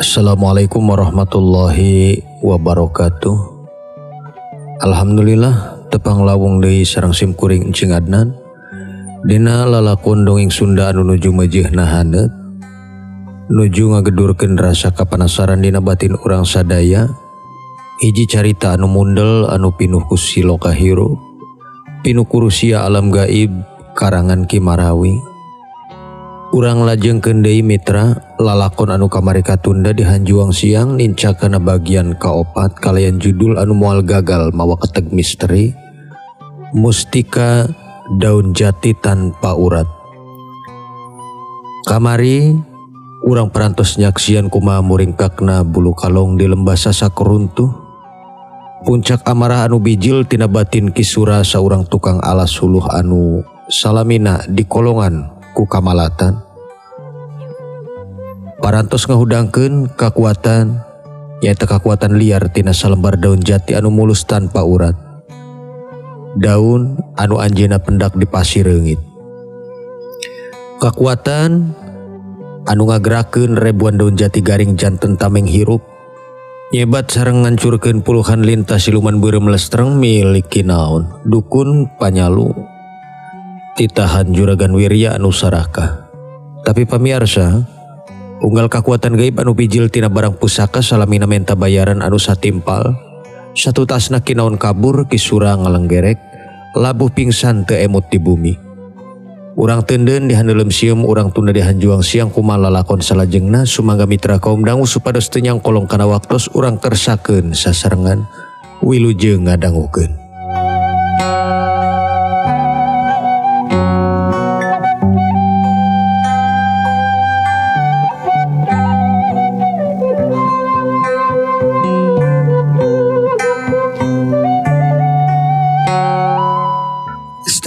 Assalamualaikum warahmatullahi wabarakatuh. Alhamdulillah tepang lawung deui sareng sim kuring Encing Adnan. Dina lalakon dongeng Sunda anu nuju meujeuhna haneut, nuju ngagedurkeun rasa kapanasaran dina batin urang sadaya. Hiji carita anu mundel anu pinuh ku siloka hirup, pinuh ku rusia alam gaib karangan Ki Marawi. Urang lajengkeun deui mitra lalakon anu kamari katunda di Hanjuang Siang nincakana bagian kaopat kalayan judul anu moal gagal mawa keteg misteri Mustika Daun Jati Tanpa Urat. Kamari urang parantos nyaksian kumaha muringkakna bulu kalong di lembah sasak runtuh. Puncak amarah anu bijil tina batin Ki Sura saurang tukang alas suluh anu salamina di kolongan ku kamalatan. Parantos ngahudangkeun kakuatan nyaeta kakuatan liar tina salembar daun jati anu mulus tanpa urat. Daun anu anjeunna pendak di pasir reungit. Kakuatan anu ngagerakeun ribuan daun jati garing janten tameng hirup. Nyebat sareng ngancurkeun puluhan lintas siluman beureum lestreng milik Kinaon, dukun panyalu titahan juragan Wirya anu saraka. Tapi pamiarsa, unggal kakuatan gaib anu bijil tina barang pusaka salamina menta bayaran anu satimpal. Satu tasna Kinaon kabur, Ki Sura ngalenggerek, labuh pingsan teu emut di bumi. Urang teunden di haneuleum sieum, urang tunda di hanjuang siang kumaha lalakon salajengna sumangga mitra kaum dangu supados teu nyangkolong kana waktos urang kersakeun sasarengan wilujeng ngadangukeun.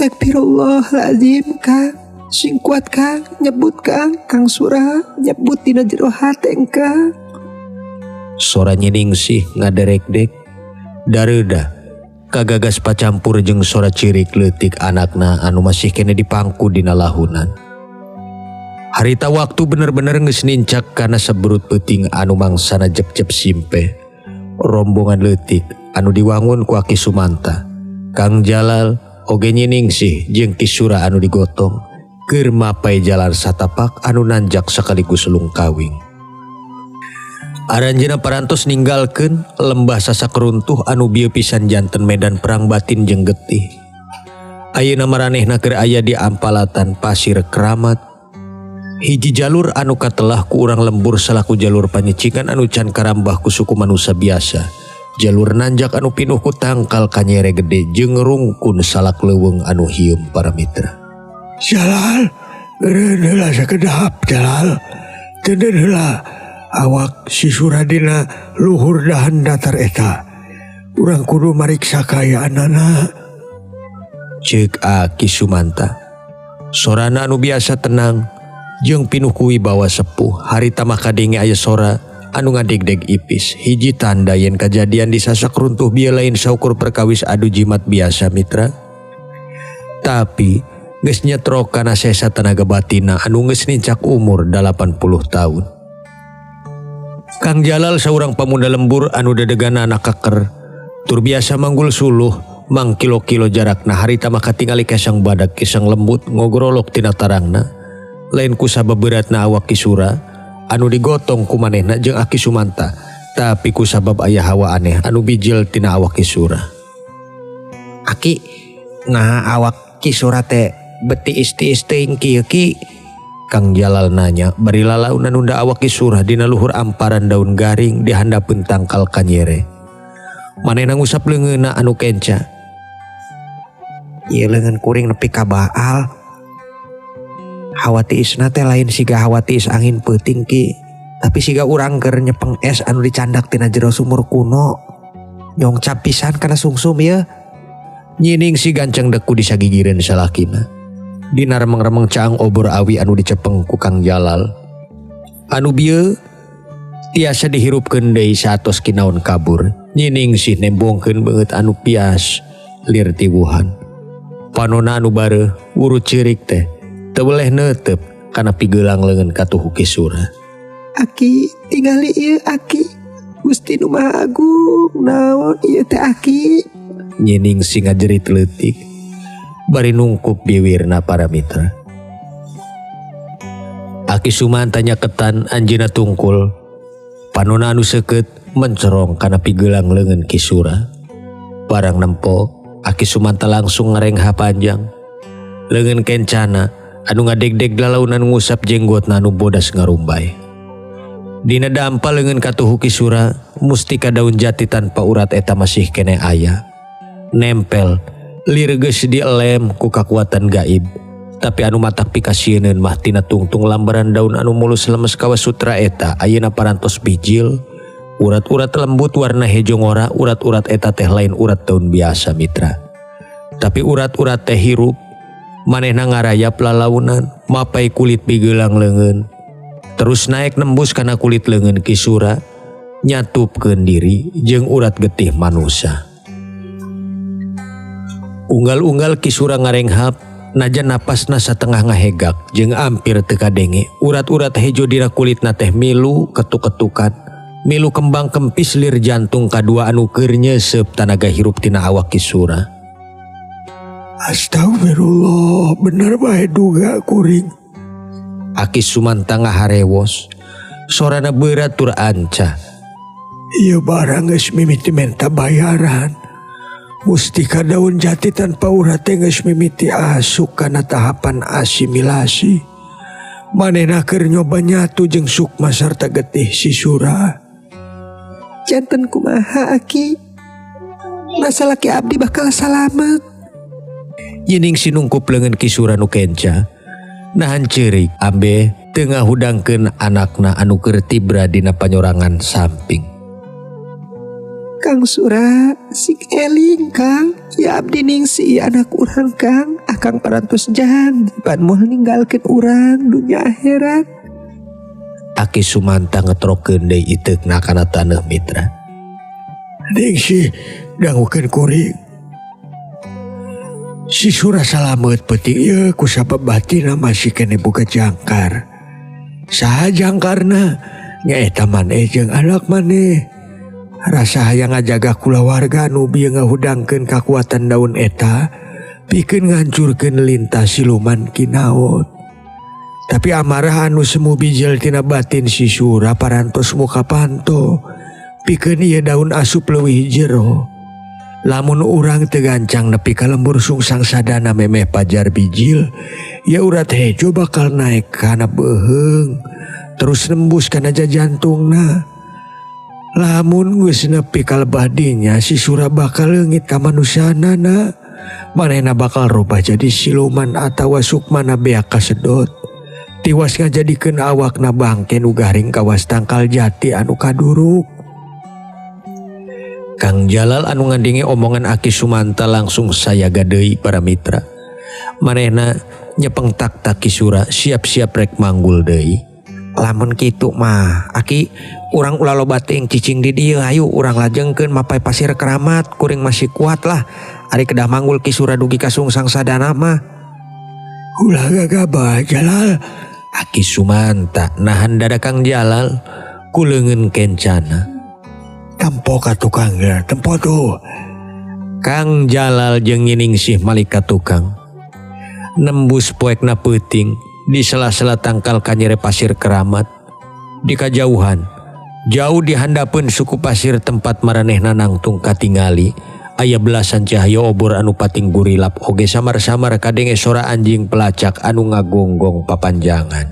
Astagfirullahaladzim Kang, sing kuat Kang, nyebut Kang, Kang Sura nyebut dina jero hate Kang. Sora nyiningsih ngaderek-dek, dareuda kagagas pacampur jeung sora cirik leutik anakna anu masih kene dipangku dina lahunan. Harita waktu bener-bener geus nincak kana seberut peuting anu mangsana jep-jep simpe. Rombongan leutik anu diwangun ku Aki Sumanta, Kang Jalal oge nyiningsih jeung Ki Sura anu digotong keur mapai jalan satapak anu nanjak sekaligus lungkawing. Aranjeunna parantos ninggalkeun lembah sasak runtuh anu bieu pisan janten medan perang batin jeung getih. Ayeuna maranehna keur aya di ampalatan pasir keramat. Hiji jalur anu katelah ku urang lembur salaku jalur panyicingan anu can karambah ku suku manusa biasa. Jalur nanjak anu pinuh ku tangkal kanyere gede jeung rungkun salak leuweung anu hieum para mitra. Jalal, eureun heula sakedap Jalal. Teuneun heula awak si Suradina luhur dahan datar eta. Urang kudu mariksa kaayaanana. Ceuk Aki Sumanta. Sorana anu biasa tenang jeung pinuh ku wibawa sepuh harita mah kadenge aya sora anu ngadegdeg ipis. Hiji tanda yen kajadian di sasak runtuh bieu lain saukur perkawis adu jimat biasa mitra. Tapi geus nyetrok kana sesa tenaga batina anu geus nincak umur 80 tahun. Kang Jalal saurang pemuda lembur anu dedegana anak keker tur biasa manggul suluh mang kilo-kilo jarakna harita mah katingali kesang badak kesang lembut ngogrolok tina tarangna lain ku sabab beratna awak Ki Sura anu digotong ku manehna jeung Aki Sumanta tapi ku sabab aya hawa aneh anu bijil tina awak Ki Sura. Aki, nah awak Ki Sura teh beti isti-isti teuing kieu Ki? Kang Jalal nanya bari lalauna nunda awak Ki Sura dina luhur amparan daun garing di handapeun tangkal kanyere. Manehna ngusap leungeunna anu kenca. Ieu leungeun kuring nepi ka baal. Hawa tiisna teh lain siga hawa tiis angin peuting Ki, tapi siga urang keur nyepeng es anu dicandak tina jero sumur kuno. Nyongcap pisan kana sungsum ieu. Nyining si gancang deku disagigireun salakina. Dina remeng-remeng caang obor awi anu dicepeng ku Kang Jalal. Anu bieu tiasa dihirupkeun deui satos kinaon kabur. Nyining sih nembongkeun beungeut anu pias lir tiwuhan. Panona anu bareuh wuru ceurik teh teu weleh neuteup kana pigelang leungeun katuhu Ki Sura. Aki tingali ieu Aki. Gusti nu Maha Agung naon ieu teh Aki? Nyi Ningsih ngajerit leutik bari nungkup biwirna para mitra. Aki Sumanta nyaketan anjeunna tungkul. Panona anu seukeut mencorong kana pigelang leungeun Ki Sura. Barang nempo, Aki Sumanta langsung ngarengha panjang. Leungeun kencana anu ngadegdeg lalaunan ngusap jenggotna anu bodas ngarumbay. Dina dampa leungeun katuhu Ki Sura, mustika daun jati tanpa urat eta masih keneh aya. Nempel, lir geus dielem ku kakuatan gaib. Tapi anu matak pikasieun mah tina tungtung lambaran daun anu mulus lemes kawas sutra eta ayeuna parantos bijil. Urat-urat lembut warna hejo ngora, urat-urat eta teh lain urat daun biasa mitra. Tapi urat-urat teh hirup, manehna ngarayap lalaunan, mapai kulit pigelang leungeun. Terus naik nembus kana kulit leungeun Ki Sura, nyatupkeun diri jeung urat getih manusa. Unggal-unggal Ki Sura ngarenghap, najan napasna satengah ngahegak jeung ampir teu kadenge, urat-urat hejo dina kulitna teh milu ketuk-ketukan, milu kembang kempis lir jantung kadua anu keur nyeuseup tanaga hirup tina awak Ki Sura. Astagfirullah, bener bae duga kuring. Aki Sumanta ngaharewos, sorana beurat tur anca. Ieu barang geus mimiti menta bayaran. Mustika daun jati tanpa urat teh geus mimiti asuk kana tahapan asimilasi. Manehna keur nyoba nyatu jeung sukma sarta getih si Sura. Janten kumaha Aki? Masa laki abdi bakal salamet? Nyi Ningsih nungkup leungeun Ki Sura nu kenca. Nahan ceurik ambe teu ngahudangkeun anakna anu keur tibra dina panyorangan samping. Kang Sura, sing eling Kang, ya abdi Ningsih anak urang Kang, akang parantos jang, pan moal ninggalkeun urang dunya akhirat. Aki Sumanta ngetrokeun deui iteukna kana taneuh mitra. Ningsih dangukeun kuring. Si Sura salamet peuting ieu kusabab batinna masih keneh boga jangkar. Saha jangkarna? Nyaeta maneh jeung anak maneh. Rasa hayang ngajaga kulawarga anu bieu ngahudangkeun kakuatan daun eta pikeun ngancurkeun lintas siluman kinaot. Tapi amarah anu semu bijil tina batin si Sura parantos muka panto pikeun ieu daun asup leuwih jero. Lamun urang teu gancang nepi ka lembur sungsang sadana memeh pajar bijil, ya urat hejo bakal naik kana beuheung terus nembus kana jajantungna. Lamun geus nepi ka lebah dinya si Sura bakal leungit ka manusianana. Manehna bakal robah jadi siluman atawa sukmana beak kasedot. Tiwas ngajadikeun awakna bangke nu garing kawas tangkal jati anu kaduruk. Kang Jalal anu ngandinge omongan Aki Sumanta langsung sayaga deui para mitra. Manehna nyepeng tak-tak Ki Sura siap-siap rek manggul deui. Lamun kitu mah Aki urang ulah loba teuing cicing di dieu, hayu urang lajengkeun mapai pasir keramat, kuring masih kuat lah. Ari kedah manggul Ki Sura dugi ka sungsang sadana mah. Ulah gagabah Jalal. Aki Sumanta nahan dada Kang Jalal ku leungeun kencana. Tempo ka tukang, tempo tuh. Kang Jalal jeung Nyi Ningsih malik ka tukang. Nembus poekna peuting di sela-sela tangkal kanyere pasir keramat. Di kajauhan, jauh di handapeun suku pasir tempat maranehna nangtung katingali, aya belasan cahaya obor anu pating gurilap oge samar-samar kadenge sora anjing pelacak anu ngagonggong papanjangan.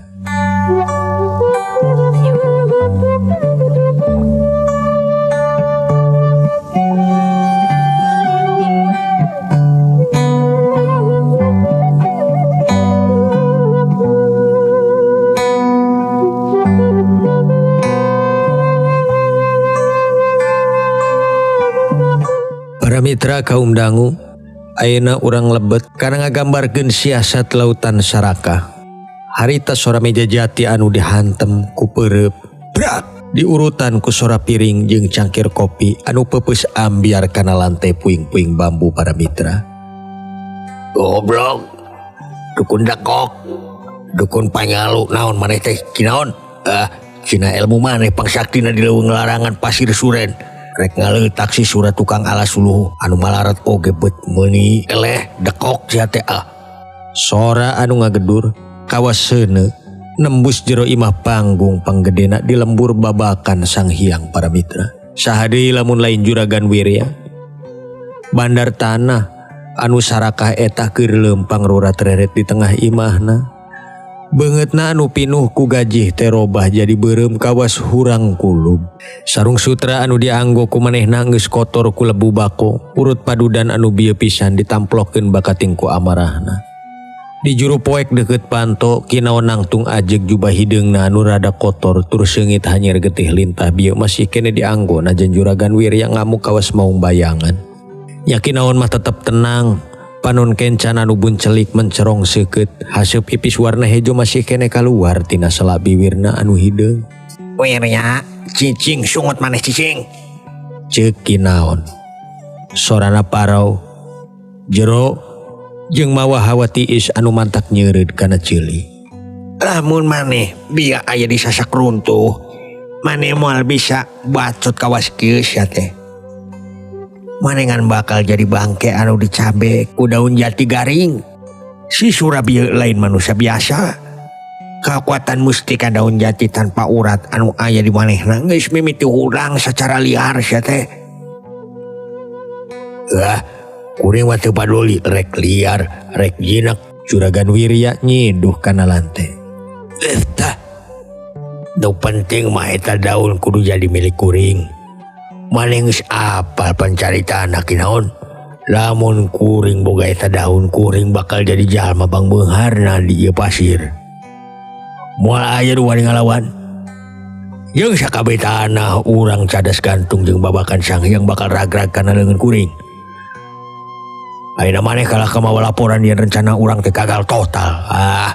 Para mitra kaum dangu, ayeuna urang lebet kana ngagambarkeun siasat lautan Sarakah. Harita sora meja jati anu dihantem ku peureup, brak, diurutan ku sora piring jeung cangkir kopi anu peupeus ambiar kana lantai puing-puing bambu para mitra. Goblok, dukun dakok, dukun pangalu naon maneh teh kinaon? Cina ilmu maneh pangsaktina di leuweung larangan pasir suren. Rek ngaleutak si Sura tukang alas suluh anu malarat oge bet meuni eleh dekok sia teh ah. Sora anu ngagedur kawas seuneu nembus jero imah panggung panggedena di lembur babakan Sang Hyang Paramitra. Saha deui lamun lain Juragan Wirya. Bandar tanah anu sarakah eta keur leumpang rurat reret di tengah imahna. Beungeutna anu pinuh ku gajih teh robah jadi beureum kawas hurang kulub. Sarung sutra anu dianggo ku manehna geus kotor ku lebu bako, urut padudan anu bieu pisan ditamplokeun bakating ku amarahna. Di juru poek deukeut panto, kinaon nangtung ajeg jubah hideungna anu rada kotor tur seungit hanyir getih lintah bieu masih kene dianggo najan Juragan Wirya ngamuk kawas maung bayangan. Nya kinaon mah tetep tenang, panon kencan anu buncelik mencerong seukeut, haseup ipis warna hejo masih kene kaluar tina sela biwirna anu hideung. Wirya, cicing sungut maneh cicing. Ceuk kinaon. Sorana parau, jero jeung mawa hawa tiis anu mantak nyeureud kana ceuli. Lamun maneh bieu aya di sasak runtuh, maneh moal bisa bacot kawas kieu sia teh. Maneh ngan bakal jadi bangke anu dicabek ku daun jati garing. Si Sura bieu lain manusia biasa. Kakuatan mustika daun jati tanpa urat anu aya di manehna geus mimiti hurang secara liar sia teh. Ah, kuring mah teu paduli rek liar, rek jinak. Juragan Wirya nyiduh kana lantai. Eta, nu penting mah eta daun kudu jadi milik kuring. Maneh geus apal pancaritaan kinaon. Lamun kuring boga eta daun, kuring bakal jadi jalma pangbeungharna di ieu pasir. Moal aya nu wani ngalawan. Jeung sakabeh tanah urang cadas gantung jeung babakan Sang Hyang bakal ragrag kana leungeun kuring. Ayeuna maneh kalah ka mawa laporan yen rencana urang teh gagal total. Ah,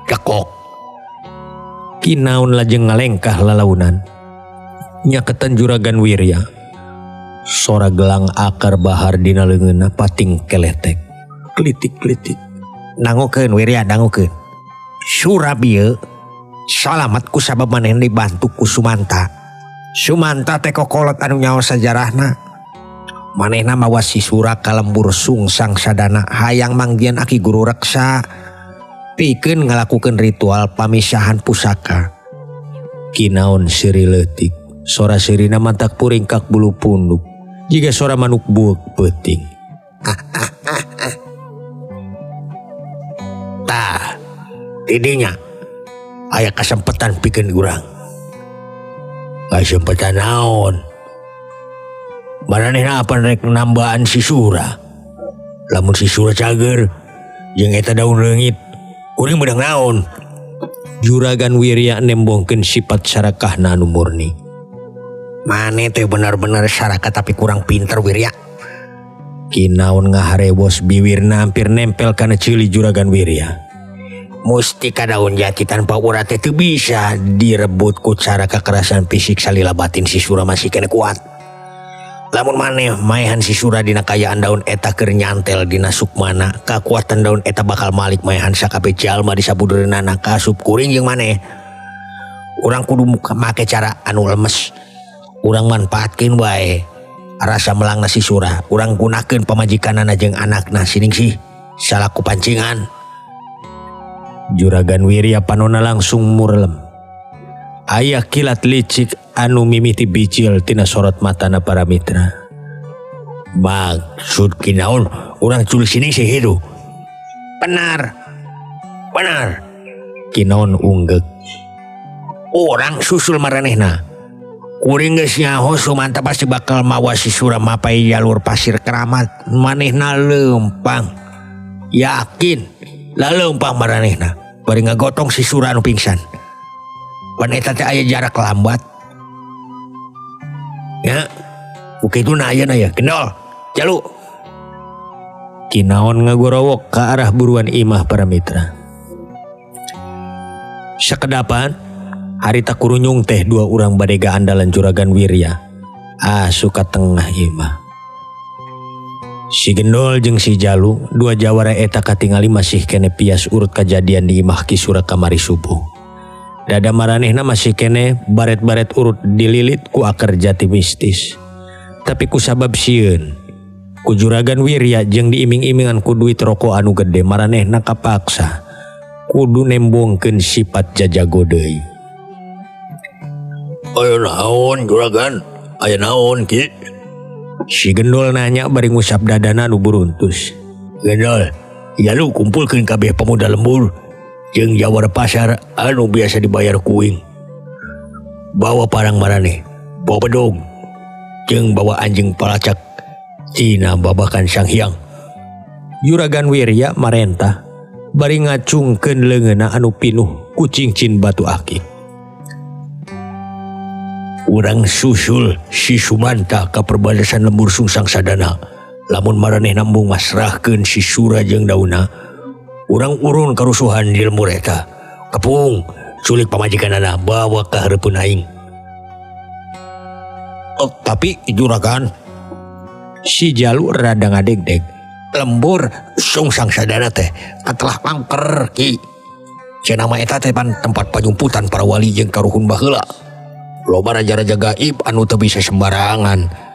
dekok. Kinaon lajeng ngalengkah lalaunan. Nyaketan Juragan Wirya. Sora gelang akar bahar dina leungeunna pating keletek. Klitik-klitik. Dangukeun Wirya, dangukeun. Sura bieu salamat ku sabab manehna dibantu ku Sumanta. Sumanta teh kokolot anu nyaho sajarahna. Manehna mawa si Sura ka lembur Sungsang Sadana hayang manggian aki guru reksa pikeun ngalakukeun ritual pamisahan pusaka. Kinaon seuri leutik. Sora seurina mantak puringkak bulu punduk. Jiga sora manuk bueuk peuting. Tah, tidinya aya kasempetan pikeun urang. Kasempetan naon? Maranehna apan rek nambaan si Sura. Lamun si Sura cager jeung eta daun leungit, kuring meunang naon? Juragan Wirya nembongkeun sifat sarakahna anu murni. Maneh teh bener-bener sarakah tapi kurang pinter Wirya. Kinaon ngaharewos biwirna hampir nempel kana ceuli Juragan Wirya. Mustika daun jati tanpa urat teh teu bisa direbut ku cara kekerasan fisik salila batin si Sura masih kene kuat. Lamun maneh maehan si Sura dina kayaan daun eta keur nyantel dina sukmana, kakuatan daun eta bakal malik maehan sakabeh jalma di sabudereunana kasup kuring jeung maneh. Urang kudu make cara anu lemes. Urang manfaatkeun wae rasa melangna si Sura, urang gunakeun pamajikanana jeung anakna sining sih salaku pancingan. Juragan Wirya panona langsung murelem. Aya kilat licik anu mimiti bijil tina sorot matana para mitra. Maksud kinaon urang culik sining sih hidup. Benar. Benar. Kinaon unggek. Urang susul maranehna. Kuring geus nyaho Sumanta pasti bakal mawa si Sura mapai jalur pasir keramat. Manehna leumpang. Yakin lah leumpang maranehna. Bari ngagotong si Sura anu pingsan. Pan eta teh aya jarak lambat. Ya, ku kitu na ayeuna ya, gendol. Jalu. Kinaon ngagorowok ka arah buruan imah para mitra. Sakedapan harita kurunyung teh dua urang badega andalan Juragan Wirya. Asup ka tengah imah. Si Gendol jeung si Jalu, dua jawara eta katingali masih kene pias urut kajadian di imah Ki Sura kamari subuh. Dada maranehna masih keneh baret-baret urut dililit ku akar jati mistis. Tapi ku sabab sieun, ku Juragan Wirya jeung diiming-imingan ku duit rokok anu gede maranehna kapaksa kudu nembongkeun sifat jajago deui. Aya naon Juragan? Aya naon Ki? Si Gendol nanya bari ngusap dadana anu buruntus. Gendol, jalu kumpulkeun kabeh pemuda lembur jeung jawara pasar anu biasa dibayar kuing. Bawa parang maraneh, bawa bedog, jeung bawa anjing palacak tina babakan Sang Hyang. Juragan Wirya marentah bari ngacungkeun leungeunna anu pinuh ku cincin batu akik. Urang susul si Sumanta ka perbatasan lembur Sungsang Sadana. Lamun maraneh nambung masrahkeun si Sura jeung dauna, urang urun karusuhan di lembur eta. Kepung, culik pamajikanana bawa ka hareupeun aing. Oh, tapi Juragan, si Jalu rada ngadegdeg. Lembur Sungsang Sadana teh katelah angker Ki. Cenah mah eta teh pan tempat panyumputan para wali jeung karuhun baheula. Loba raja-raja gaib anu teu bisa sembarangan.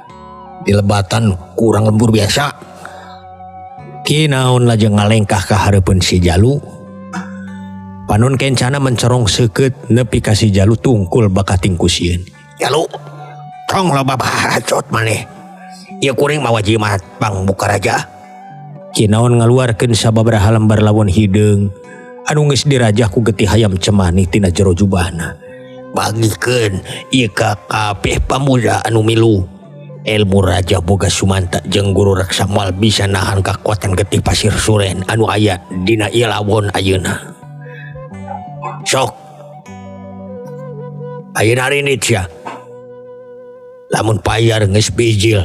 Dilebatan kurang lembur biasa. Ki naon lajeng ngalengkah ka hareupeun si Jalu. Panon kencana mencorong seukeut nepi ka si Jalu tungkul bakating ku sieun. Jalu, tong loba bacot maneh. Ieu kuring mawa jimat pangbuka raja. Ki naon ngaluarkeun sababaraha lembar lawon hideung anu geus dirajah ku getih hayam cemani tina jero jubahna. Bagikeun ieu ka kabeh pamuda anu milu. Ilmu raja boga Sumanta jeung guru reksa moal bisa nahan kakuatan getih pasir suren anu aya dina ieu lawon ayeuna. Sok. Ayeuna rinit sia. Lamun payar geus bijil,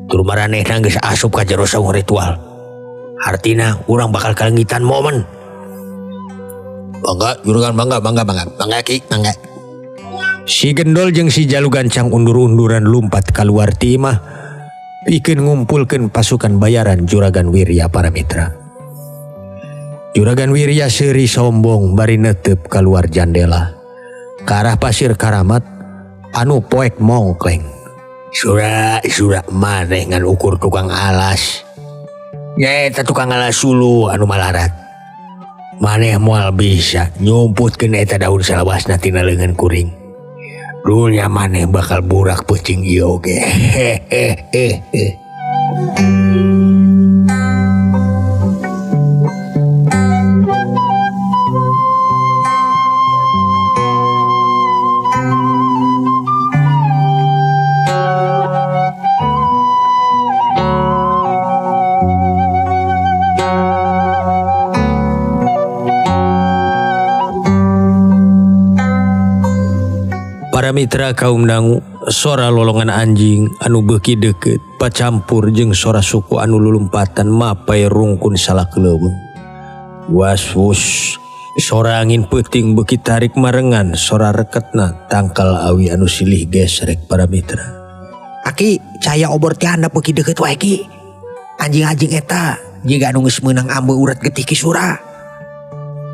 tur maranehna geus asup ka jero saung ritual. Hartina urang bakal kalengitan momen. Bangga, Juragan, bangga, bangga, bangga, bangga Ki, bangga. Si Gendol jeung si Jalu gancang undur-unduran lumpat kaluar ti imah pikeun ngumpulkeun pasukan bayaran Juragan Wirya para mitra. Juragan Wirya seuri sombong bari netep kaluar jandela. Ka arah pasir karamat anu poek mongkleng. Sura, sura maneh ngan ukur tukang alas. Nyaeta tukang alas sulu anu malarat. Maneh moal bisa nyumputkeun eta daun salawasna tina leungeun kuring. Dunya maneh bakal burak peuting ieu oge. Hehehe. Para mitra kaum dangu, sora lolongan anjing anu beuki deukeut pacampur jeung sora suku anu lulumpatan mapai rungkun salak leuweung. Was-wus, sora angin peuting beuki tarik marengan sora reketna tangkal awi anu silih gesrek para mitra. Aki, caya obor ti handap beuki deukeut wae Ki. Anjing-anjing eta jiga anu geus meunang ambe urat getih Ki Sura.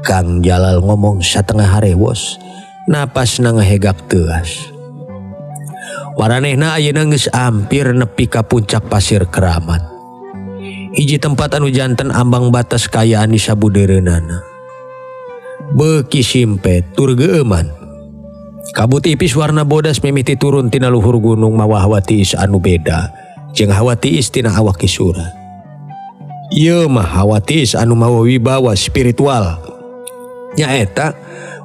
Kang Jalal ngomong satengah harewos. Napasna ngahegak teuas. Maranehna ayeuna geus ampir nepi ka puncak pasir keramat. Hiji tempat anu janten ambang batas kaayaan di sabudeureunana. Beuki simpet tur geueuman. Kabut ipis warna bodas mimiti turun tina luhur gunung mawa hawa tiis anu beda jeung hawa tiis tina awak Ki Sura. Ieu mah hawa tiis anu mawa wibawa spiritual. Nyaeta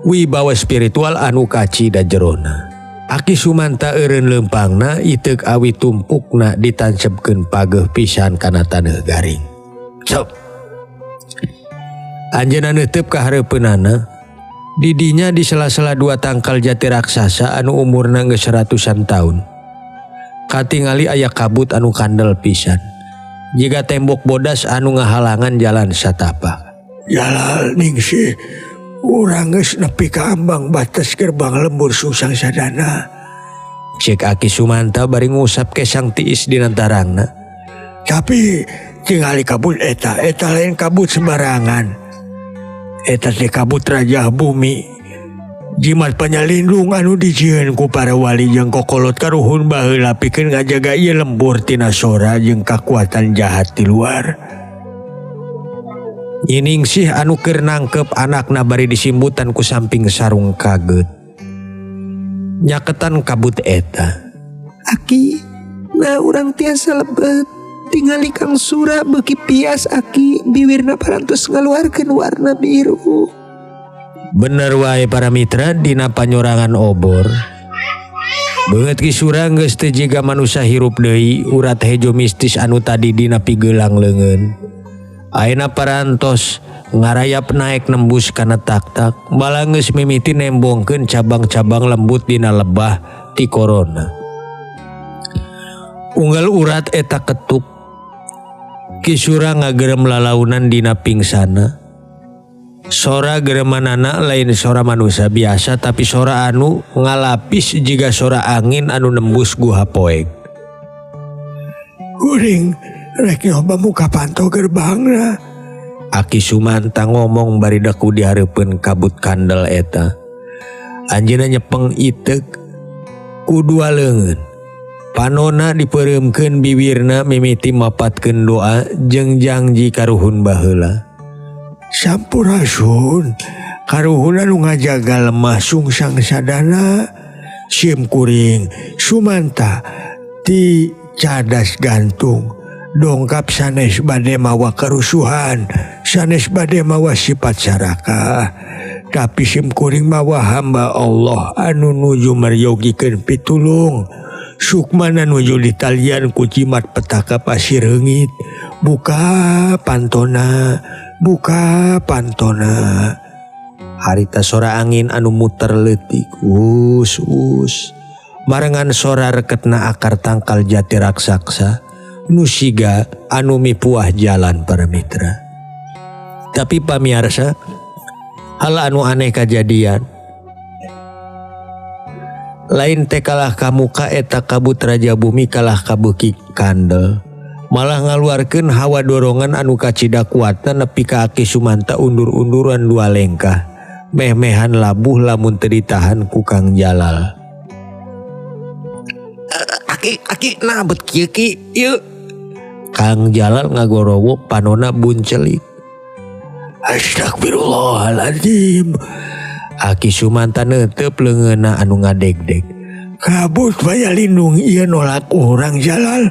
wibawa spiritual anu kacida jerona. Aki Sumanta eureun leumpangna iteuk awi tumpukna ditancebkeun pageuh pisan kana taneuh garing. Cep. Anjeunna neuteub ka hareupeunana. Didinya di sela-sela dua tangkal jati raksasa anu umurna geus ratusan taun. Katingali aya kabut anu kandel pisan. Jiga tembok bodas anu ngahalangan jalan satapak. Jalal ningsih, urang geus nepi ka ambang batas gerbang lembur Sungsang Sadana. Cek Aki Sumanta bari ngusap kesang tiis dina tarangna. Tapi tingali kabut eta, eta lain kabut sembarangan. Eta teh kabut raja bumi. Jimat panyalindung anu dijieun ku para wali jeung kokolot karuhun baheula pikeun ngajaga ieu lembur tina sora jeung kakuatan jahat di luar. Nyi Ningsih anu keur nangkep anakna bari disimbutan ku samping sarung kaget. Nyaketan kabut eta. Aki, nah urang tiasa lebet. Tingali Kang Sura beuki pias aki, biwirna parantos ngaluarkeun warna biru. Bener wae para mitra dina panyorangan obor. Beungeut Ki Sura geus teu jiga manusa hirup deui, urat hejo mistis anu tadi dina pigelang leungeun. Ayeuna parantos ngarayap naek nembus kana taktak, malah geus mimiti nembongkeun cabang-cabang lembut dina lebah ti korona. Unggal urat eta ketuk, Ki Sura ngagerem lalaunan dina pingsana. Sora geremanana lain sora manusia biasa tapi sora anu ngalapis jiga sora angin anu nembus guha poek. Kuring rek nyoba muka panto gerbangna. Aki Sumanta ngomong bari deku di hareupeun kabut kandel eta. Anjeunna nyepeng iteuk ku dua leungeun. Panona dipeureumkeun biwirna mimiti mapatkeun doa jeung jangji karuhun baheula. Sampurasun, karuhun anu ngajaga lemah sungsang sadana, sim kuring Sumanta ti cadas gantung, dongkap sanes bade mawa kerusuhan, sanes bade mawa sifat sarakah, tapi sim kuring mawa hamba Allah anu nuju meryogikeun pitulung. Sukmana nuju ditalian ku jimat petaka pasir reungit, buka pantona, buka pantona. Harita sora angin anu muter leutik, wus wus. Barengan sora reketna akar tangkal jati raksasa, nu siga anu mipuah jalan para mitra. Tapi pamiarsa, hal anu aneh kajadian. Lain teh kalah kamuka eta kabut raja bumi kalah kabeuki kandel. Malah ngaluarkeun hawa dorongan anu kacida kuatna nepi ka Aki Sumanta undur-unduran dua lengkah. Meh-mehan labuh lamun teu ditahan ku Kang Jalal. Aki, aki nah bet kieu ki ieu. Kang Jalal ngagorowok panona buncelik. Astagfirullahaladzim. Aki Sumanta neuteup leungeunna anu ngadegdeg. Kabut lindung ieu nolak urang Jalal.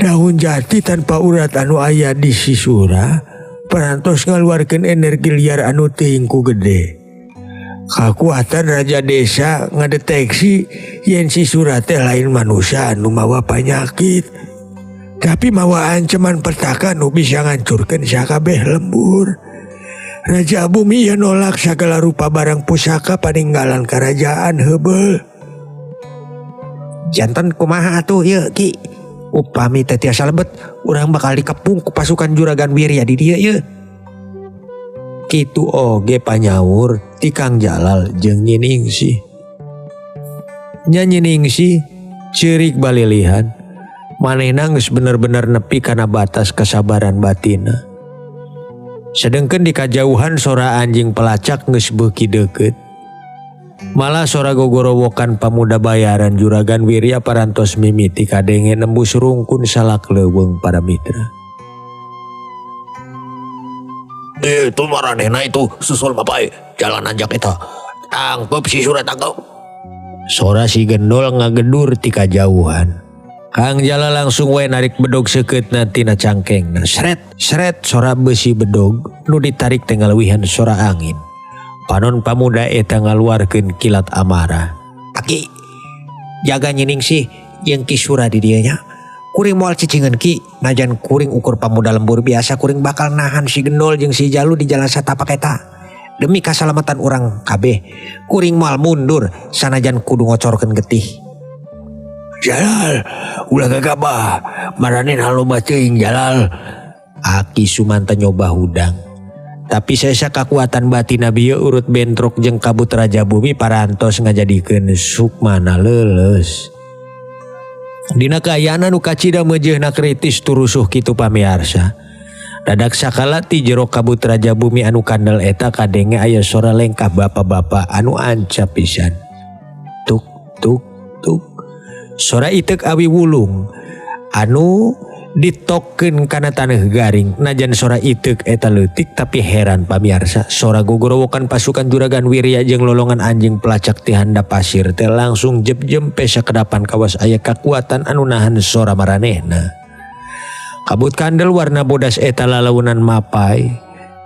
Daun jati tanpa urat anu aya di sisura parantos ngaluarkeun energi liar anu teuing ku gede. Kakuatan raja desa ngadeteksi yen si Sura teh lain manusia anu mawa panyakit, tapi mawa ancaman petaka nu bisa ngancurkeun sakabeh lembur. Raja bumi ieu nolak sagala rupa barang pusaka paninggalan kerajaan heubeul. Janten kumaha atuh ieu Ki? Upami teh tiasa lebet, urang bakal dikepung ku pasukan Juragan Wirya di dieu ieu. Kitu oge panyaur ti Kang Jalal jeung Nyi Ningsih. Nya Nyi Ningsih ceurik balilihan. Manehna geus bener-bener nepi kana batas kesabaran batinna. Sedengkeun di kajauhan sora anjing pelacak geus beuki deukeut. Malah sora gogorowokan pamuda bayaran Juragan Wirya parantos mimiti kadenge nembus rungkun salak leuweung para mitra. Itu maranehna itu susul bapak jalan anjak eta. Tangkep si Sura tangkep. Sora si gendol ngagedur ti kajauhan. Kang Jalal langsung wae narik bedog seukeutna tina cangkengna. Sret, sret sora besi bedog nu ditarik teh ngaluwihan sora angin. Panon pamuda eta ngaluarkeun kilat amarah. Aki, jaga Nyi Ningsih jeung Ki Sura di dieu nya. Kuring moal cicingeun Ki, najan kuring ukur pamuda lembur biasa kuring bakal nahan si gendol jeung si Jalu di jalan satapak eta. Demi kasalamatan urang kabeh, kuring moal mundur sanajan kudu ngocorkeun getih. Jalal, ulah gagabah, maranin haloba teuing Jalal. Aki Sumanta nyoba hudang. Tapi sesa kakuatan batin Nabi urut bentrok jeung kabut raja bumi parantos ngajadikeun sukmana leuleus. Dina kaayaan anu kacida meujeuhna kritis turusuh kitu pamiarsa. Dadak sakala ti jero kabut raja bumi anu kandel eta kadenge aya sora lengkah bapak-bapak anu ancap pisan. Tuk tuk tuk. Sora iteuk awi wulung anu ditokeun kana taneuh garing. Najan sora iteuk eta leutik tapi heran pamiarsa, sora gogorowokan pasukan Juragan Wirya jeung lolongan anjing pelacak ti handap pasir teh langsung jep-jempe sakedapan kawas aya kakuatan anu nahan sora maranehna. Kabut kandel warna bodas eta lalaunan mapai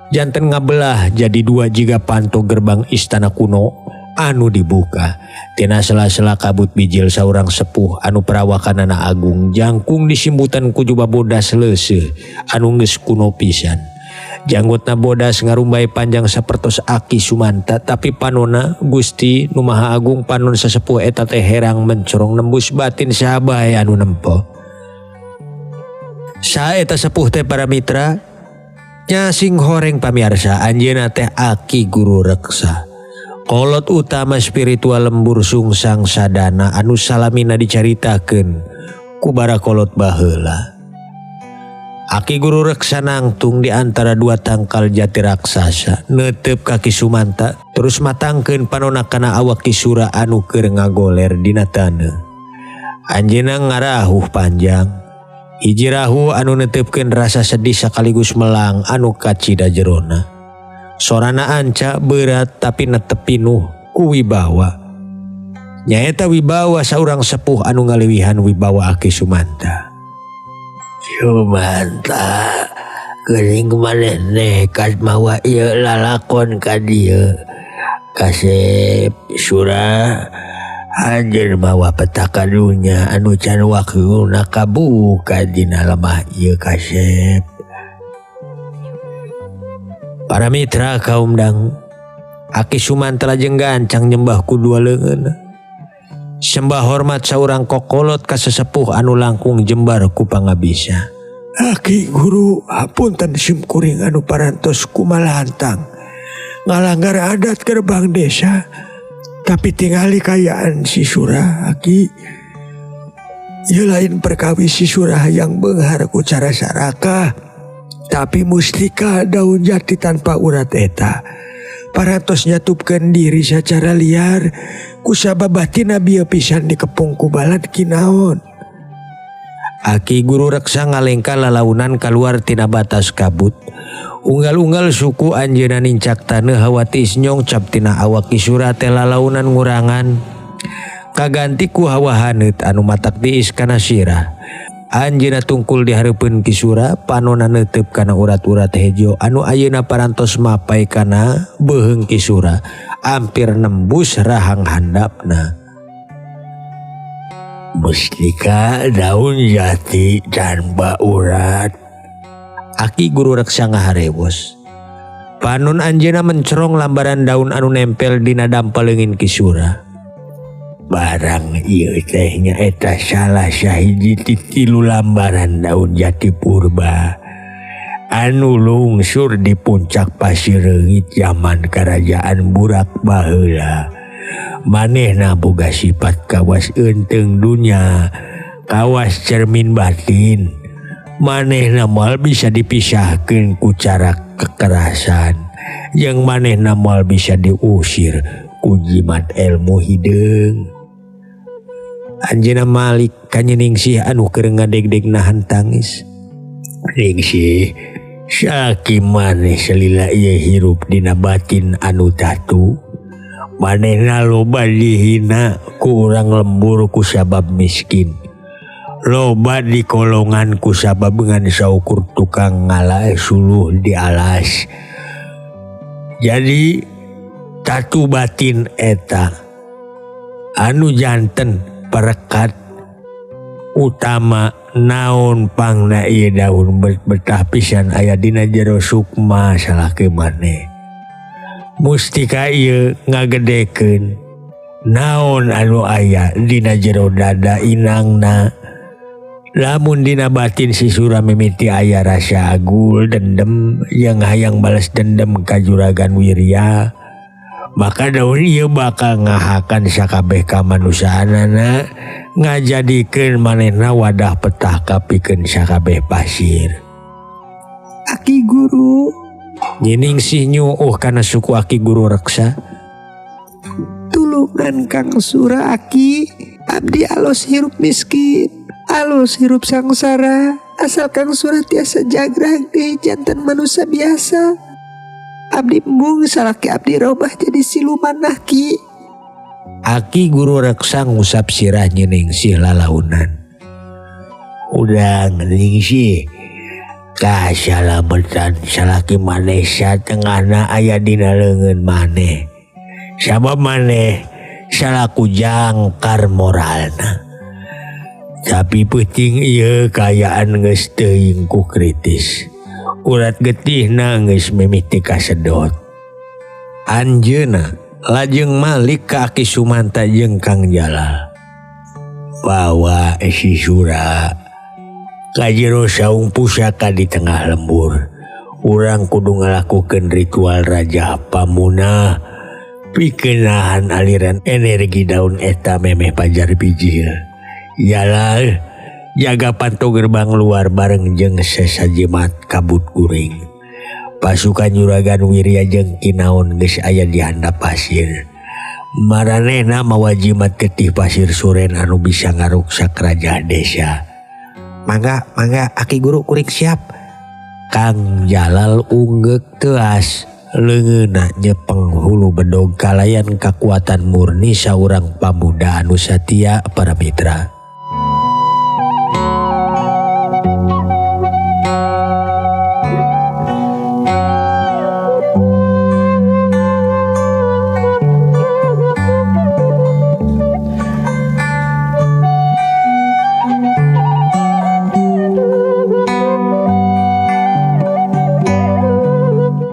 janten ngabelah jadi dua jiga panto gerbang istana kuno anu dibuka. Tina sela-sela kabut bijil saurang sepuh anu perawakanana agung jangkung disimbutan ku jubah bodas leuseuh anu geus kuno pisan. Janggutna bodas ngarumbai panjang sapertos Aki Sumanta, tapi panona Gusti nu Maha Agung panon sasepuh eta teh herang mencorong nembus batin saha bae anu nempo. Saha eta sepuh teh para mitra? Nya sing horeng pamiarsa, anjeunna teh Aki Guru Reksa. Kolot utama spiritual lembur sungsang sadana anu salamina dicaritakeun ku barakolot baheula. Aki Guru Reksa nangtung di antara dua tangkal jati raksasa, neuteup ka Ki Sumanta, terus matangkeun panona kana awak Ki Sura anu keur ngagoler dina taneuh. Anjeunna ngarahuh panjang. Hiji rahu anu neuteupeun rasa sedih sekaligus melang anu kacida jerona. Sorana anca berat tapi netep pinuh ku wibawa. Nyaeta wibawa saurang sepuh anu ngaliwihan wibawa Aki Sumanta. Sumanta, geuning maneh nekat mawa ieu lalakon ka dieu. Kasep Sura anjeun mawa petaka dunya anu can waktuna kabuka dina lemah ieu kasep. Para mitra kaum dang, Aki Sumanta lajeng gancang nyembah ku dua leungeun. Sembah hormat saurang kokolot ka sesepuh anu langkung jembar ku pangabisa. Aki Guru, hapunten sim kuring anu parantos kumalantang ngalanggar adat gerbang desa. Tapi tingali kayaan si Sura, Aki. Ieu lain perkawis si Sura yang beunghar ku cara sarakah, tapi mustika daun jati tanpa urat eta. Parantos nyatupkeun diri secara liar, kusabab batina bieu pisan dikepung ku balad kinaon. Aki Guru Reksa ngalengka lalaunan kaluar tina batas kabut. Unggal-unggal suku anjeunna nincak taneuh hawatis nyongcap tina awak Ki Sura teh lalaunan ngurangan. Kaganti ku hawa haneut anu matak tiis kana sirah. Anjeunna tungkul di hareupeun Ki Sura, panona neuteup kana urat-urat hejo anu ayeuna parantos mapai kana beuheung Ki Sura, ampir nembus rahang handapna. Mustika daun jati tanpa urat. Aki Guru Reksa ngaharewos. Panon anjeunna mencerong lambaran daun anu nempel dina dampaleungin Ki Sura. Barang ieu teh nyaeta salah sahiji ti tilu lambaran daun jati purba anu lungsur di puncak pasir reungit zaman kerajaan Burak baheula. Manehna boga sifat kawas eunteng dunya, kawas cermin batin. Manehna moal bisa dipisahkeun ku cara kekerasan, jeung manehna moal bisa diusir ku jimat ilmu hideung. Anjeunna malik ka Nyiningsih anu keur ngadegdeg nahan tangis. Ningsih, salaki maneh salila ieu hirup dina batin anu tatu. Manehna loba dihina ku urang lembur ku sabab miskin. Loba dikolongan ku sabab ngan saukur tukang ngala suluh di alas. Jadi tatu batin eta anu janten perekat utama naon pangna ieu daun betah pisan aya dina jero sukma salaki maneh. Mustika ieu ngagedekeun naon anu aya dina jero dada inangna. Lamun dina batin si Sura mimiti aya rasa agul dendam yang hayang balas dendam ka Juragan Wirya, maka daun ieu bakal ngahakan sakabeh kamanusaanana, ngajadikeun manehna wadah petah kapikeun sakabeh pasir. Aki guru. Nyi Ningsih nyuuh kana suku Aki Guru Reksa. Tulungan Kang Sura Aki, abdi alos hirup miskin, alus hirup sangsara, asal Kang Sura tiasa jagrag deui janten manusia biasa. Abdi embung salaki abdi robah jadi siluman Aki. Aki Guru Reksa ngusap sirah Nyi Ningsih lalaunan. Udang Ningsih, kasalametan salaki maneh satengahna aya dina leungeun maneh. Sabab maneh salaku jangkar moralna. Tapi peuting ieu kaayaan geus teuing ku kritis. Urat getihna geus mimiti kasedot. Anjeunna lajeng malik ka Aki Sumanta jeung Kang Jalal. Bawa si Sura ka jero saung pusaka di tengah lembur. Urang kudu ngalakukeun ritual Raja Pamunah pikeun nahan aliran energi daun eta memeh pajar bijil. Jalal jaga panto gerbang luar bareng jeung sesajimat kabut kuring. Pasukan Juragan Wirya jeung Kinaon geus aya di handap pasir. Maranehna mawa jimat getih pasir suren anu bisa ngaruksak raja desa. Mangga, mangga, Aki Guru kuring siap. Kang Jalal unggeuk teuas, leungeunna nyepeng hulu bedog kalayan kakuatan murni saurang pamuda anu satia para mitra.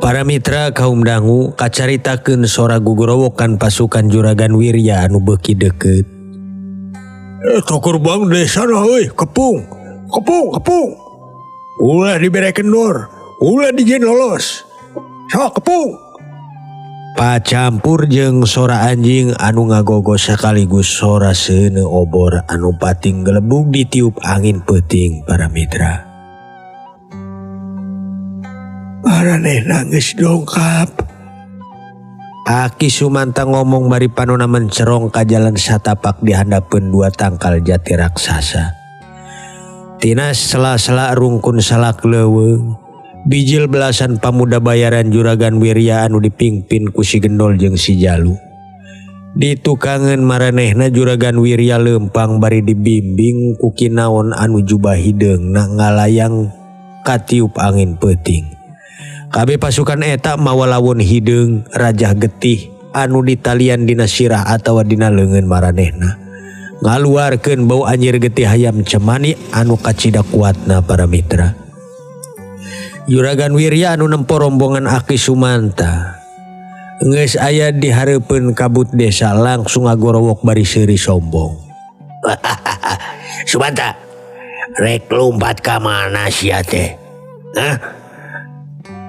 Para mitra kaum dangu kacaritakeun sora gugorowokan pasukan Juragan Wirya anu beuki deukeut. Ka gerbang desa nah euy, kepung. Kepung, kepung. Ulah dibere kendor, ulah dijieun lolos. Sok kepung. Pacampur jeung sora anjing anu ngagogos sekaligus sora seuneu obor anu pating gelebug ditiup angin peuting para mitra. Maranehna geus dongkap. Aki Sumanta ngomong bari panona mencerong ka jalan satapak di handapeun dua tangkal jati raksasa. Tina sela-sela rungkun salak leuweung, bijil belasan pamuda bayaran Juragan Wirya anu dipingpin ku si Gendol jeung si Jalu. Ditukangeun maranehna Juragan Wirya leumpang bari dibimbing ku Kinaon anu jubah hideungna ngalayang katiup angin peuting. Kabeh pasukan eta mawa lawon hideung rajah getih anu ditalian dina sirah atawa dina leungeun maranehna. Ngaluarkeun bau anjir getih hayam cemani anu kacida kuatna para mitra. Juragan Wirya anu nempo rombongan Aki Sumanta geus aya di hareupeun kabut desa langsung ngagorowok bari seuri sombong. Sumanta, rek lumpat ka mana sia teh? Hah?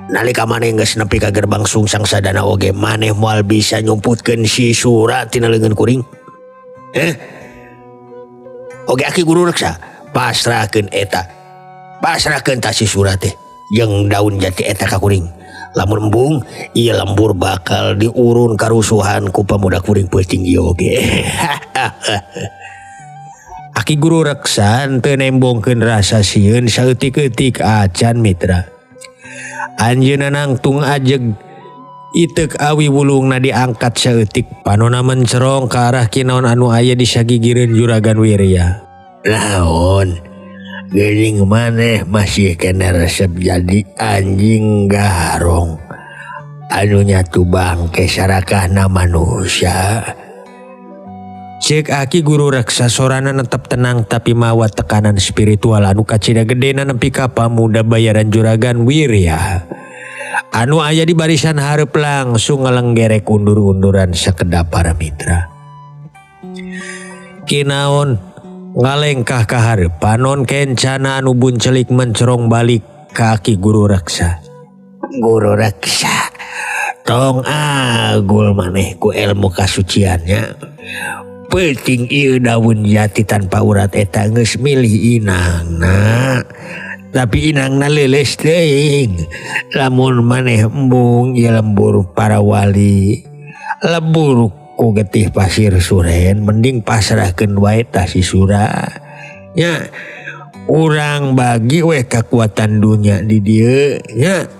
Nalika maneh geus nepi ka gerbang Sungsang Sadana oge maneh moal bisa nyumputkeun si Sura tina leungeun kuring. Oge Aki Guru Reksa pasrahkeun eta. Pasrahkeun ta si Sura teh jeung daun jati eta ka kuring. Lamun embung ieu lembur bakal diurun karusuhan ku pamuda kuring peuting ieu oge. Aki Guru Reksa teu nembongkeun rasa sieun saeutik-eutik acan mitra. Anjeunna nangtung ajeg iteuk awi wulungna diangkat saeutik panona mencerong ka arah Kinaon anu aya di sagigireun Juragan Wirya. Naon geuning maneh masih kena resep jadi anjing garong anu nyatu bangke sarakahna manusia. Ceuk Aki Guru Reksa sorana netep tenang tapi mawa tekanan spiritual anu kacida gedena nepi ka pamuda bayaran Juragan Wirya. Anu aya di barisan hareup langsung ngalenggerek undur-unduran sakedap para mitra. Kinaon ngalengkah ka hareup panon kencana anu buncelik mencerong balik ka Aki Guru Reksa. Guru Reksa, tong agul maneh ku ilmu kasuciannya. Peuting ieu daun jati tanpa urat eta geus milih inangna. Tapi inangna leuleus teuing. Lamun maneh embung ieu lembur para wali. Lebur ku getih pasir suren mending pasrahkeun wae tah si Sura. Nya urang bagi we kakuatan dunya di dieu nya.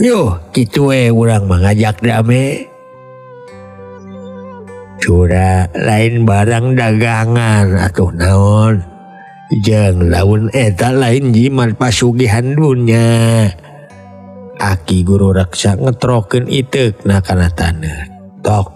Yo kitu we urang mah ngajak dame. Sura lain barang dagangan atuh naon. Jeung laun eta lain jimat pasugihan dunya. Aki Guru Reksa ngetrokeun iteukna kana taneuh. Tok.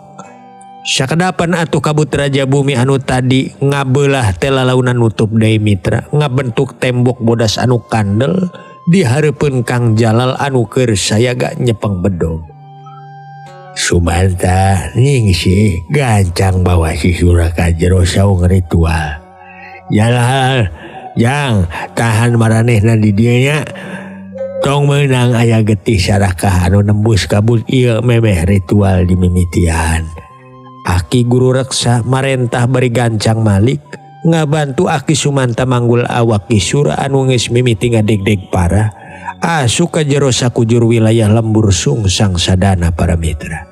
Sakedapan atuh kabut Raja Bumi anu tadi ngabelah teh lalaunan nutup deui mitra, ngabentuk tembok bodas anu kandel di hareupeun Kang Jalal anu keur sayaga nyepeng bedog. Sumanta ningsih gancang bawa si Sura ka jero saung ritual. Jalal, jang tahan maranehna di dieu nya. Tong meunang aya getih sarakah anu nembus kabut ieu memeh ritual dimimitian. Aki Guru Reksa marentah bari gancang malik ngabantu Aki Sumanta manggul awak Ki Sura anu geus mimiti ngadegdeg parah. Asup ka jero sakujur wilayah lembur Sungsang Sadana para mitra.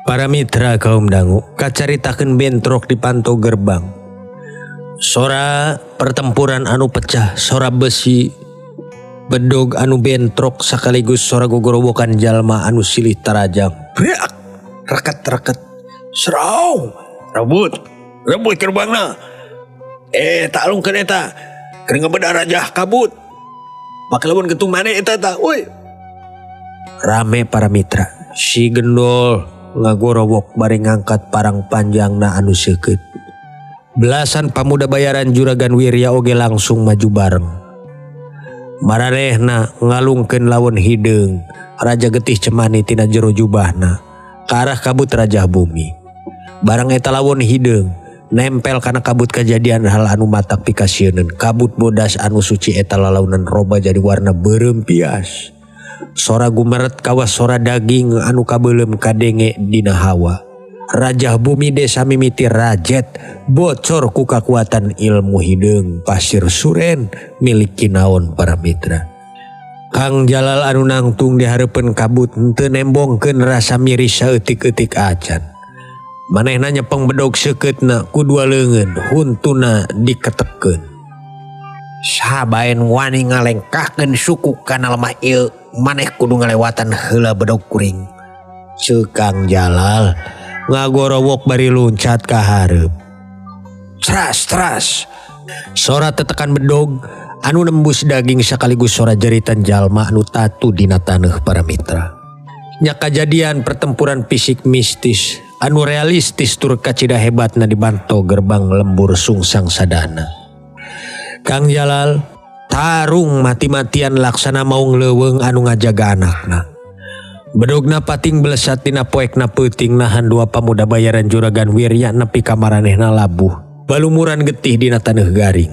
Para mitra kaum dangu kacaritakeun bentrok di panto gerbang. Sora pertempuran anu pecah, sora besi bedog anu bentrok sekaligus sora gogorowokan jalma anu silih tarajang. Brak, reket-reket. Serau, rebut, rebut gerbangna. Talungkeun eta. Keur ngebedah rajah kabut. Make lamun getung maneh eta tah, euy. Rame para mitra. Si Gendol ngagorowok bari ngangkat parang panjangna anu seukeut. Belasan pamuda bayaran Juragan Wirya oge langsung maju bareng. Maranehna ngalungkeun lawan hideung, Raja Getih Cemani tina jero jubahna ka arah kabut Raja Bumi. Barang eta lawon hideung nempel kana kabut kajadian hal anu matak pikasieuneun. Kabut bodas anu suci eta lalaunan roba jadi warna beureum pias. Sora gumeret kawas sora daging anu kabeuleum kadenge dina hawa. Raja Bumi desa mimiti rajet bocor ku kakuatan ilmu hideung pasir suren milik kinaon para mitra. Kang Jalal anu nangtung di hareupeun kabut henteu nembongkeun rasa miris saeutik-eutik acan. Manehna nyepeng bedog seukeutna ku dua leungeun huntuna diketekkeun. Sabaen wani ngalengkahkeun suku kana lemah ieu, maneh kudu ngalewatan heula bedog kuring. Ceuk Kang Jalal ngagorowok bari luncat ka hareup. Tras tras. Sora tetekan bedog anu nembus daging sekaligus sora jeritan jalma anu tatu dina taneuh para mitra. Nya kajadian pertempuran fisik mistis anu realistis tur kacida hebatna dibanto gerbang lembur Sungsang Sadana. Kang Jalal tarung mati-matian laksana maung leuweung anu ngajaga anakna. Bedogna pating belesat dina poekna peuting nahan dua pamuda bayaran Juragan Wirya nepi ka maranehna labuh. Balumuran getih dina taneuh garing.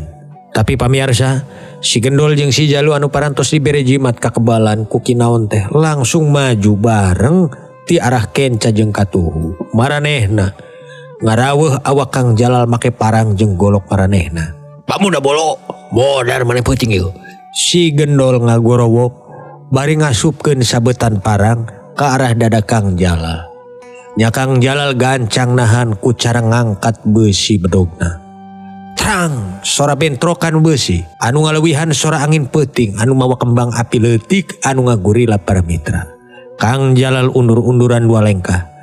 Tapi pamiarsa, si Gendol jeung si Jalu anu parantos dibere jimat kakebalan ku kinaon teh langsung maju bareng ti arah kenca jeung katuhu. Maranehna ngaraweuh awak Kang Jalal make parang jeung golok maranehna. Pamuda bolo, modar maneh peuting ieu. Si Gendol ngagorowok bari ngasupkeun sabetan parang ka arah dada Kang Jalal. Nya Kang Jalal gancang nahan ku cara ngangkat beusi bedogna. Trang, sora bentrokan beusi anu ngaleuwihan sora angin peuting anu mawa kembang api leutik anu ngagurila para mitra. Kang Jalal undur-unduran dua lengkah.